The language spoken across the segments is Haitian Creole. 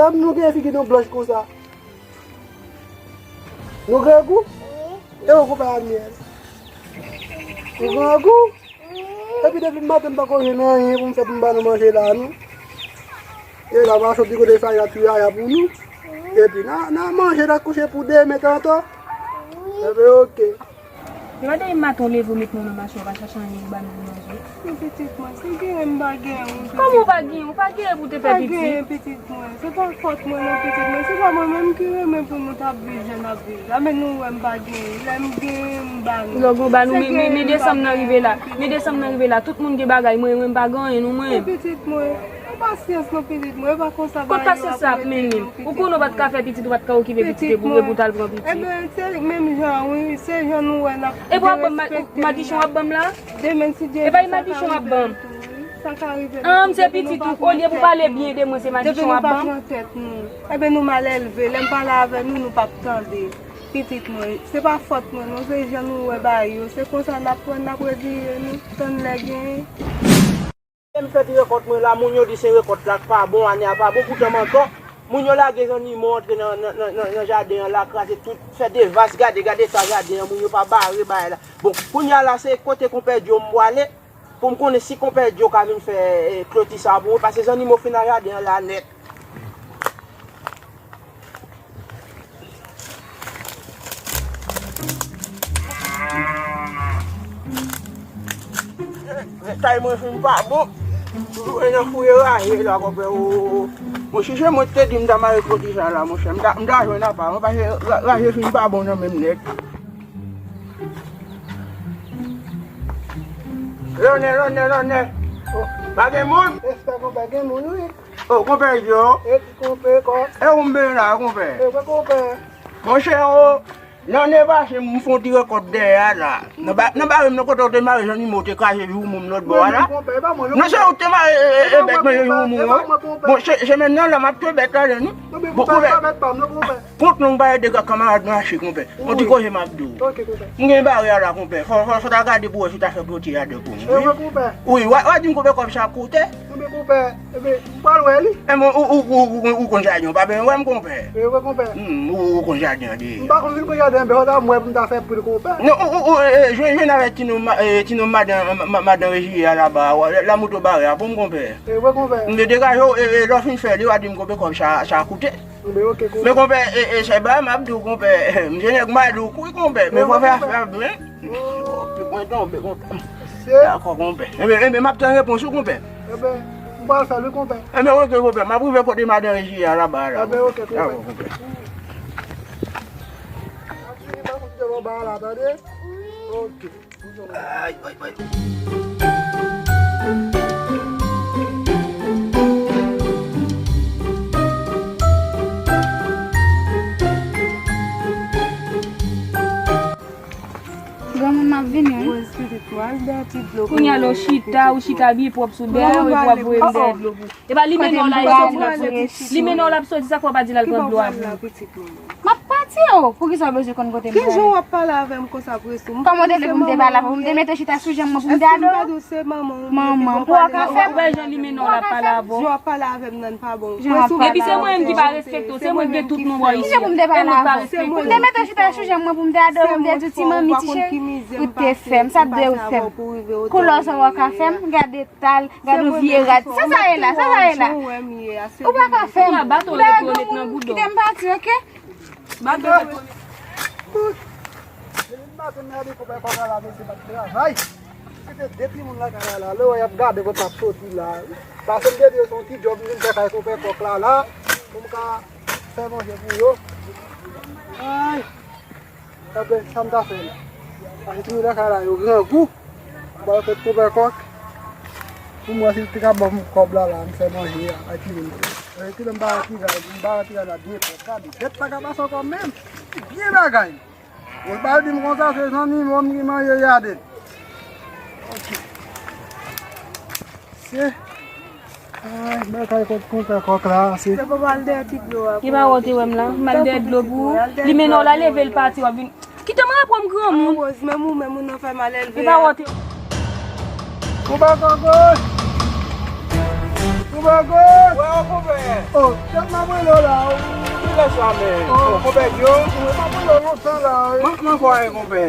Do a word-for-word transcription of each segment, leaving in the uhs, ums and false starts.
Kòm nou gen figi nou blanch konsa. Nou grangou? E ou konpè Aniel? Nou grangou? Epi depi maten m pako jwenn anyen pou m fè pou m ba nou manje la, non. E la, m a soti kote sa y ap touye aya pou nou. Epi n a, n a manje, n a kouche pou demen tanto. Epi oke. Yo, demen maten w leve w met men w nan machin, w pa chache anyen pou ba nou pou manje. Men pitit mwen, se genyen m pa genyen, wi, pitit mwen. Kòman w pa genyen? W pa genyen pou te fè pitit? M pa genyen, pitit mwen. Se pa fòt mwen non, pitit mwen. Se pa mwen menm ki renmen pou nou t ap viv jan n ap viv la. Men nou wè m pa genyen. Lè m genyen, m ba nou. Lè w ba nou, men, men, men desanm nan rive la. Men desanm nan rive la. Tout moun gen bagay, mwen, mwen m pa gen anyen non, mwen. Men pitit mwen, pran pasyans non, pitit mwen. E pa konsa bagay yo ap rete non, pitit mwen. Kot pasyans sa ap mennen? Ou konnen w pa t ka fè pitit, ou pa t ka okipe pitit, epi w, epi w t al pran pitit. Ebyen, se menm jan, wi. Se jan nou wè n ap derespekte nou la. E pa w ap ban m ma-, madichon w ap ban m la? Demen, si Dye vle, sa ka rive tou, wi. Sa ka rive tou. An, m se pitit ou, olye pou pale byen de mwen, se madichon w ap ban m? Depi nou pa pran tèt nou. Ebyen, nou mal elve. Lè m pale avè nou, nou p ap tande. Pitit mwen, se pa fòt mwen non, se jan nou wè bagay yo. Se konsa n ap pran, n ap reziye nou, tann lè genyen. Lè m fè ti rekòt mwen la, moun yo di se rekòt la k pa bon, ane a pa bon, poutan m ankò. Moun yo lage zannimo antre nan, nan, nan, nan, nan jaden an la, kraze tout, fè de vas, gade, gade eta jaden an, moun yo pa bare bagay la. Bon, kounye a la, se kote konpè Djo m pwale, pou m konnen si konpè Djo ka vin fè, eh, kloti sa pou mwen, paske zannimo fin nan jaden an la nèt. Kay mwen fin pa bon. Mwen nan fouye raje la, konpè, o. Bon, si se mwen ki te di m ta mare pwodui sa la, monchè, m ta, m ta jwenn apa, mwen, paske ra-, raje fin pa bon nan men m nèt. Lònè, lònè, lònè. O, pa gen moun? Respè, konpè, gen moun, wi. O, konpè Djo. E, konpè, kò. E ou m benyen la, konpè? E, konpè. Monchè, o, lane pase, m fè yon ti rekòt dèyè a la. Nan ba-, nan bare m nan kote w te mare zannimo te kraze joumou m lòt bò a la. Non, se ou te mare, e, e, e, bèt manje joumou an. Bon, se, se menm nan la m ap twe bèt la, non. Bon, konpè. Kont non, m pa ede kanmarad mwen achte, konpè. Yon ti koze m ap di w. M gen bare a la, konpè. Fò, fò, fò ta gade pou wè si w ta fè kloti a de pou mwen, wi. Wi, w a, w a di m konbyen kòb sa ap koute. Ebyen, konpè, ebyen, m pral wè li. Ebyen, ou, ou, ou, ou, ou konn jaden an, pa bezwen wè m, konpè. Wi, wi, konpè. Hmm, ou, ou konn jaden an deja. M pa konn vin konn jaden an, men fò ta m wè pou m ta fè pri l, konpè. Non, ou, ou, ou, e, e, jwenn, jwenn avèk ti nonm ma-, e, ti nonm madan, ma-, ma-, madan Rejiye a laba, w a, la moto bare a pou m, konpè. Wi, wi, konpè. M te degaje w, e, e, lè w fin fè li, w a di m konbyen kòb sa, sa koute. Ebyen, oke, konpè. Men konpè, e, e, se bagay m ap di w, konpè. M se nèg Madouk, wi, konpè. Men fò fè afè a byen. Pi mwen tonbe, konpè. Dakò, konpè. Ebyen, ebyen, m ap tann repons ou, konpè. Ebyen, m pral fè l, wi, konpè. Ebyen, oke, konpè. M ap rive kote madan Reji a laba a la. Ebyen, oke, konpè. Dakò, konpè. N ap fini pa konn kite bò ba a la, tande? Oke. Ay, ay, ay. Granmoun, m ap vini, wi. Kounye a lè w chita, ou chita byen pwòp sou dèyè w, epi w ap voye m dèyè dlo pou. E pa limenò la, e soti l ap soti. Limenò l ap soti, sa k fè w pa di l al pran dlo a pou ou? M ap pati, o. Poukisa w bezwen konn kote m prale? Ki jan w ap pale avè m konsa, Preso? Kòman w te vle pou m te pale avè w? Pou m te mete chita sou janm mwen pou m te adore w? Manman, pou w ka fè m. Ou wè jan limenò l ap pale avè w? Jan w ap pale avè m nan pa bon. Epi se mwen menm ki pa respekte w, se mwen ki gen tout non bò isi. Ki jan pou m te pale avè w? Pou m te mete chita sou janm mwen pou m te adore w, pou m te di w ti manmi, ti cheri, ou te fè m, sa t dwe ou fè m. Koulè w sa w ka fè m, gade Tal, gade yon vye rad. Sa sa ye la, sa sa ye la. Ou pa ka fè m. Lè granmoun kite m pati, oke? Depi maten m gade konpè kòk la la, mesye pa t travay. Kite de timoun lakay la la, lè w wè y ap gade kot l ap soti la. Pase m te di yo se yon ti djòb m vin fè kay konpè kòk la la, pou m ka fè manje pou yo. Ay. Ebyen, sa m ta fè la? Pase timoun lakay la, yo grangou. M pral fè konpè kòk. Pou m wè si l te ka ban m kòb la, la, m fè manje a, ak timoun yo. Ebyen, kilè m pa wè piga, m pa wè piga la byen pwòp. Gade, bèt pa ka pase ankò menm. Byen bagay. Ou pa di m konsa, se zanmi mwen ki manje jaden. Ok. Se Ay, mwen kay kont konpè kòk la, se. Se pou m al dèyè ti dlo a. Li pa wè w te wè m la, m al dèyè dlo pou ou. Li mennen w la, leve l pati, w ap vin. Kite m reprann granmoun. An, Rose, menm ou menm ou nan fè mal elve. Li pa wè w te. Konpè kòk, wi. Konpè Gòs! Wè, konpè! Oh, tèt m ap rele w la, wi. Kilè sa, men? Oh, konpè Djo? Wi, m ap rele w lontan la, wi. Mwen, mwen kwè, konpè.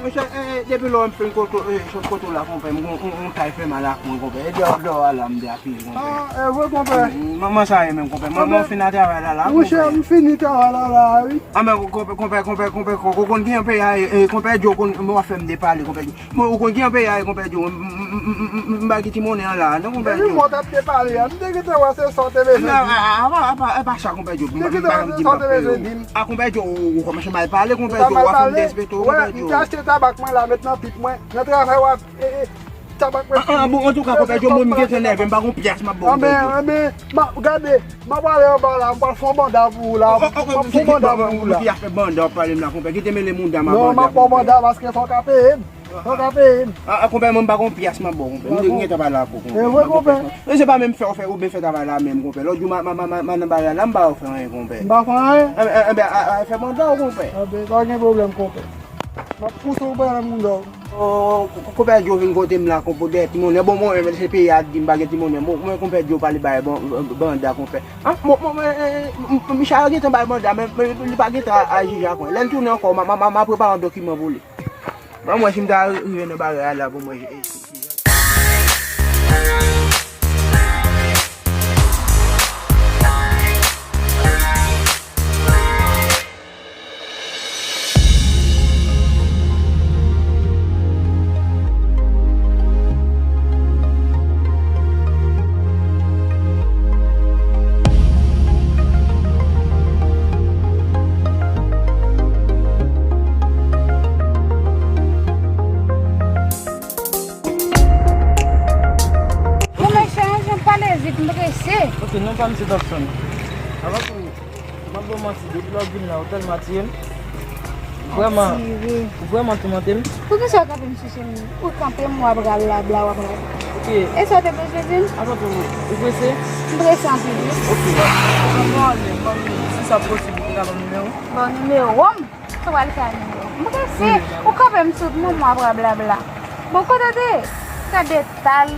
Monchè, eh, eh, depi lè m fin kote, eh, sot kote w la, konpè, m gon, on, on tay fè mal ak mwen, konpè. E dèyè, dèyè a la m te apiye, konpè. Ah, e vre, konpè? Mm, mm, mwen sa ye menm, konpè. Mwen, mwen fin nan travay la, la, monchè, konpè. M fini travay la, la, wi. Ah, men, konpè, konpè, konpè, konpè, konpè, ou konn gen yon peyi a, eh, eh, konpè Djo, konn, mwen fè m depale, konpè Djo. Mwen, ou konn ki yon peyi a ye, konpè Djo? M, m, m, m, m, m pa gen ti monnen an la, non, konpè Djo. Depi mwen t ap te pale a, m te gentan wè se sa w te bezwen di m. A, a, a, a, a, a pa sa, konpè Djo. M te gentan wè se sa w te bezwen di m. A, konpè Djo, ou, ou kòmanse mal pale, konpè Djo, w ap fè m derespekte w, konpè Djo. Mwen, m te achte tabak mwen la, met nan pip mwen. Nan travay w ap, e, e, tabak mwen fini. Ah, ah, bon, antouka, konpè Djo, mwen, m gentan nève, m pa gon pyès m ap ba w, konpè Djo. Anben, anben, m ap, gade, m ap ale anba la, m pral fè yon banda pou ou la. M ap fè yon banda pou ou la. Ki afè banda w ap pale m la, konpè? Kite mele mouda m a banda, konpè. Non, m ap ba w banda paske fò w ka peye m. Fò w ka peye m. Ah, ah, konpè, mwen m pa gon pyès m ap ba w, konpè. M gentan pale ak ou, konpè. E vre, konpè? E se pa menm fè w fè, ou byen fè travay la menm, konpè. Lòt jou, m a, m a, m a, m a nan bagay la, m pa ba w fè anyen, konpè. M pa fè anyen? Enben, enben, a, a, fè banda w, konpè. Enben, pa gen pwoblèm, konpè. M ap pouse w pran mouda w. Oh, ko-, ko-, konpè Djo vin kote m la, konpè, dèyè ti monnen. Bon, mwen menm, se peyi a di m pa gen ti monnen. Mwen, mwen, konpè Djo pale bay ban-, banda, konpè. Ah, mwen, mwen, mwen, eh, eh, m-, m-, Michel gentan bay banda, men, men li pa gentan al jije ak mwen. Lè l tounen ankò, m a, m a, m a, m a prepare yon dokiman pou li. Ban m wè si m ta rive nan bagay la pou mwen. Bon, mechan, jan pale vit, m prese. Ok, non pa m se Dobson. Avanse wi. M ap ba w manti, depi lè w vin la, ou tèlman atire m. Vrèman, atire. Ou vrèman toumante m. Poukisa w kanpe m sou chemen? Ou kanpe m, w ap rablabla, w ap rablabla. Ok. E sa w te bezwen di m? Avanse wi, ou prese? M prese anpil, wi. Ok. Ban m ale, ban m, si sa posib, ou te ka ban m nimewo? Ban w nimewo m? Sa w pral fè a nimewo m? M prese. Ou kanpe m sou non m, w ap rablabla. Bon, kote w te ye? Tèt de tal,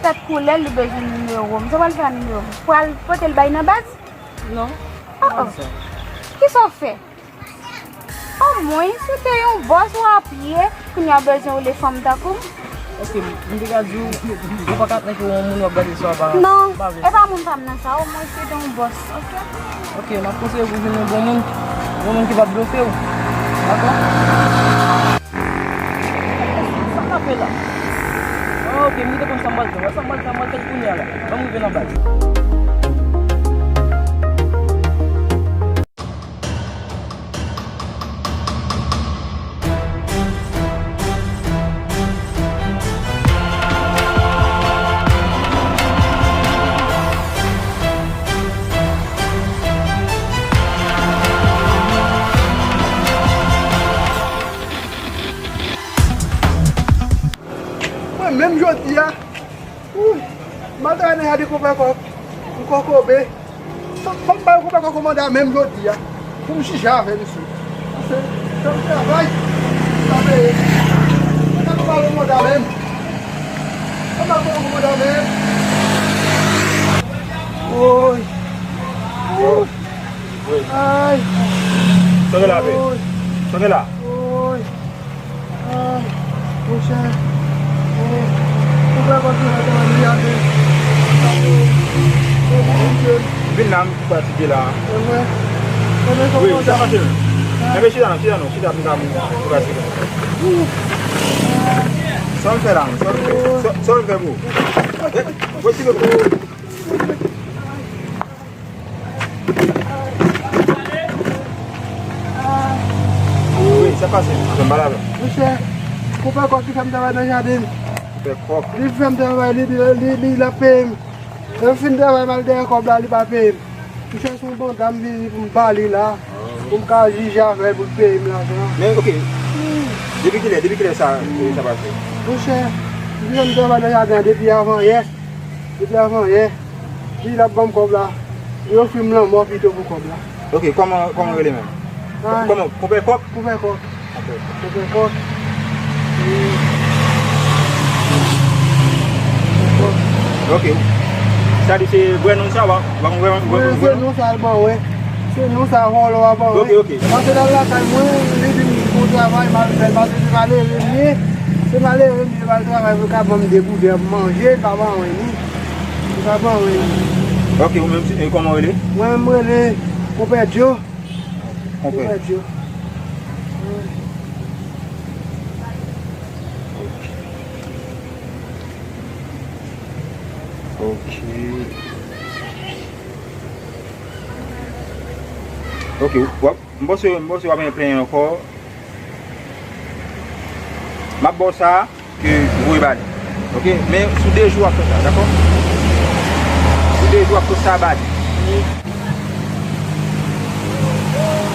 tèt koulè, li bezwen nimewo m. Sa w pral fè a nimewo m? Pral pote l bay nan baz? Non. Oh, oh. Kisa w fè? Omwen, si w te yon bòs ou apye, kounye a w bezwen woule fanm tankou m? Ok, m te ka di w, ou pa ka tankou yon moun w ap gade sou aparans. Non, e pa moun pa m nan sa, omwen si w te yon bòs, ok? Ok, m ap konseye w pou w jwenn yon bon moun, yon moun ki p ap blofe w. Dakò? Sa k ap fè la? Ah, ok, m te konn sa m pral fè. Sa m pral fè, m pral fè l kounye a la. Ban m rive nan baz. Mwen menm jodi a, Wouy! M al travay nan jaden konpè kòk. M kokobe. Fò, fò m bay konpè kòk yon manda menm jodi a. Pou m jije avè misye. Paske, fè m travay. Sa peye. Fò m bay yon manda menm. Fò m bay yon manda menm. Wouy! Wouy! Ay! Sa gen la, be? Wouy! Sa gen la? Wouy! Ah, monchè. Oh, ou kwè kontinye travay nan jaden? Vin la, m fatige la. E vre? Wi, sa pase? Enben, chita non, chita non, chita, m ka, m ka fatige. Sa m fè la, sa m fè? Sa, sa m fè pou ou? Eh, retire pou ou. Wi, sa pase? Fè m pale avè w. Monchè, konpè kòk ki fè m travay nan jaden. Konpè kòk. Li fè m travay, li, li, li, li, l ap peye m. Lè m fin travay, m al dèyè kòb la, li pa peye m. Monchè, se yon banda m vini pou m ba li la, pou m ka jije avè l, pou l peye m lajan. Men, ok. Depi kilè, depi kilè sa, sa pase? Monchè, li fè m travay nan jaden an depi avan yè. Depi avan yè, li l ap ban m kòb la. Li ofri m lanmò pito pou kòb la. Ok, kòman, kòman w rele menm? Ah. Kòman? Konpè Kòk? Konpè Kòk. Konpè Kòk. Konpè Kòk. Ok. Sa di se vrè non sa, w pa, w pa konn vrè, vrè, vrè non sa l ban, wi. Se non sa vòlò a ban, wi. Ok, ok. Paske l al lakay mwen, li di m bon travay m al fè l, paske se malere m ye. Se malere m ye, m al travay pou l ka ban m de boudè pou m manje, l pa ban mwen ni. Li pa ban mwen ni. Ok, ou menm, e, kòman w rele? Mwen, m rele Konpè Djo. Konpè. Konpè Djo. Ok. Ok. Ok, w ap, m panse, m panse w ap plenyen ankò. M ap ba w sa ke voye ba li. Ok? Men sou de jou w ap fè sa, dakò? Sou de jou w ap fè sa ba li.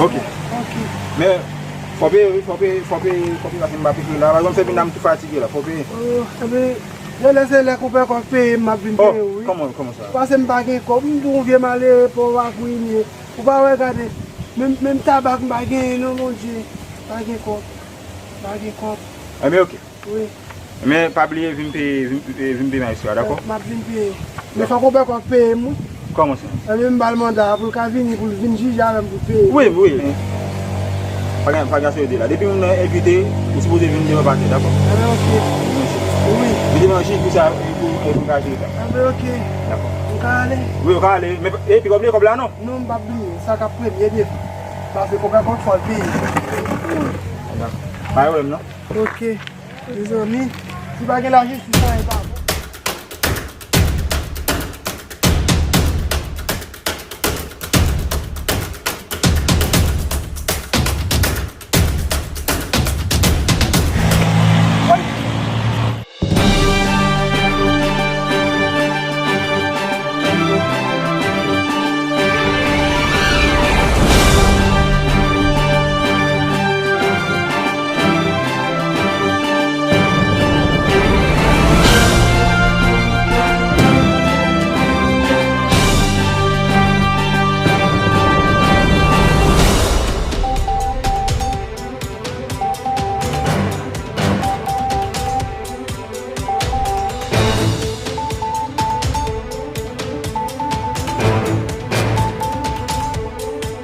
Ok. Ok. Men fò peye, wi, fò peye, fò peye, fò peye, paske m pa peye la. Pa egzanp, fè vin la, m tou fatige la, fò peye. Oh, ebyen, lè, lè se lè konpè kòk peye m, m ap vin peye w, wi. Kòman, kòman sa? Paske m pa gen kòb, m tou yon vye malere, pòv ak rimye. Ou pa wè, gade, menm, menm tabak m pa genyen non, Bondye. Pa gen kòb. Pa gen kòb. Ebyen, ok. Wi. Men pa bliye vin peye, vin, vin peye majistra, dakò? M ap vin peye. Men fòk konpè kòk peye m, wi. Kòman sa? Ebyen, m ba l manda pou l ka vini, pou l vin jije avè m pou l peye. Wi, wi. Pa gen, pa gen afè de la. Depi moun nan envite, ou sipoze vin devan patnè, dakò? Ebyen, ok. Wi. Vin devan jij pou sa, pou, pou l ka jere sa. Ebyen, ok. Dakò. M ka ale? Wi, ou ka ale. Men, epi w pa bliye kòb la, non? Non, m p ap bliye. Sa k ap premye devan. Paske konpè kòk fò l peye. Dakò. Pa gen pwoblèm, non? Ok. Mezanmi, si pa gen lajistis, anyen pa bon.